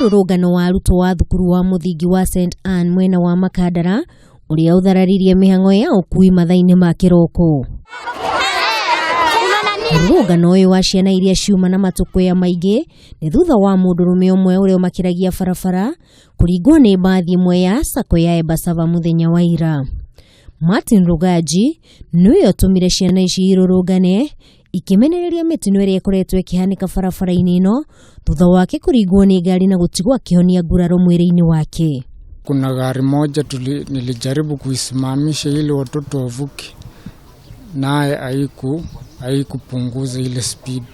Mũrũrũngano wa arutwo wa thukuru wa mũthingi wa St Ann mwena wa Makandara ũrĩa ũthararirie mĩhang'o ya ũkui mathaa-inĩ ma kĩroko. Mũrũrũngano ũyũ wa ciana iria ciuma na matũkũya maingĩ nĩ thutha wa mũndũrũme ũmwe ũrĩa ũmakĩragia barabara kũringwo nĩ mbathi ĩmwe ya sacco ya Embasava mũthenya wa ira. Martin Rugaji nĩwe ũtũmire ciana ici irũrũngane ikĩmenereria mĩtino ĩrĩa ĩkoretwo ĩkĩhanĩka barabara-inĩ ĩno thutha wake kũringwo nĩ ngari na gũtigwo akĩhonia nguraro mwĩrĩ-inĩ wake. Kuna gari moja nilijaribu kuisimamisha ili watoto wavuke, naye haikupunguza ile speed,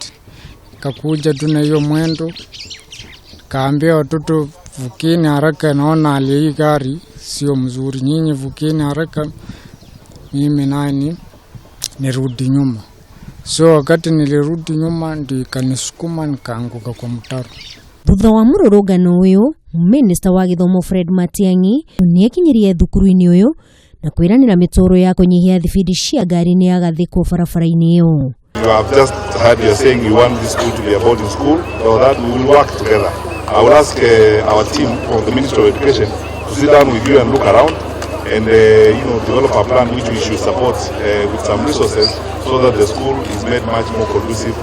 kakuja tu na hiyo mwendo, kaambia watoto vukeni haraka, naona hali hii gari sio mzuri, nyinyi vukeni haraka, mimi naye nirudi nyuma. So wakati nilirudi nyuma ndio ikanisukuma nikaanguka kwa mtaro. Thutha wa mũrũrũngano ũyũ, Minista wa gĩthomo Fred Matiang'i nĩekinyirie thukuru-inĩ ũyũ na kwĩranĩra mĩtũrũ ya kũnyihia thibindi cia ngari nĩ yagathĩkwo barabara-inĩ ĩyo. You have just heard you are saying you want this school to be a boarding school, so that we will work together. I will ask our team from the Ministry of Education to sit down with you and look around and develop a plan which we should support with some resources so that the school is made much more conducive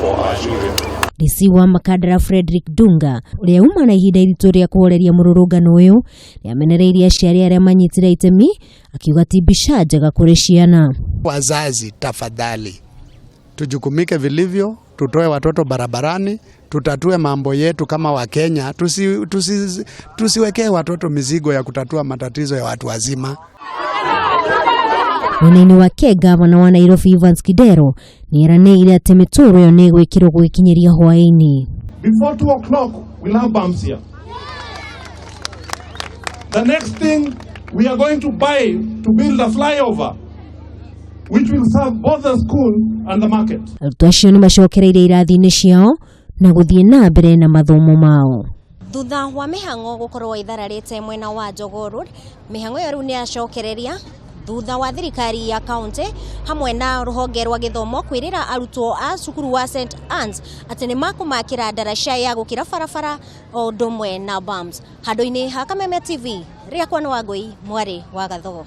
for our children. DC wa Makandara Frederick Dunga ũrĩa uma na ihinda iritũ rĩa kũhoreria mũrũrũngano ũyũ nĩamenereirie aciari arĩa manyitire itemi akiuga ti mbica njega kũrĩ ciana. Wazazi, tafadhali tujukumike vilivyo, tutoe watoto barabarani, tutatue mambo yetu kama Wakenya, tusiwekee watoto mizigo ya kutatua matatizo ya watu wazima. Mwena-inĩ wake, gavana wa Nairobi Evans Kidero nĩeranĩire atĩ mĩtũrũ ĩyo nĩ ĩgwĩkĩrwo gũgĩkinyĩria hwaĩ-inĩ. Before 2 o'clock, we'll have bumps here. The next thing we are going to buy to build a flyover, which will serve both the school and the market. Arutwo acio nĩ macokereire irathi-inĩ ciao na gũthiĩ na mbere na mathomo mao. Thutha wa mĩhang'o gũkorwo ĩthararĩte mwena wa Jogoo Road, mĩhang'o ĩyo rĩu nĩ yacokereria thutha wa thirikari ya kaunti hamwe na rũhonge rwa gĩthomo kwĩrĩra arutwo a cukuru wa St Anne's atĩ nĩ makũmakĩra ndaraca ya gũkĩra barabara o ũndũ ũmwe na bumps. Handũ-inĩ ha Kameme TV, rĩakwa nĩ Wangũi mwarĩ wa Gathogo.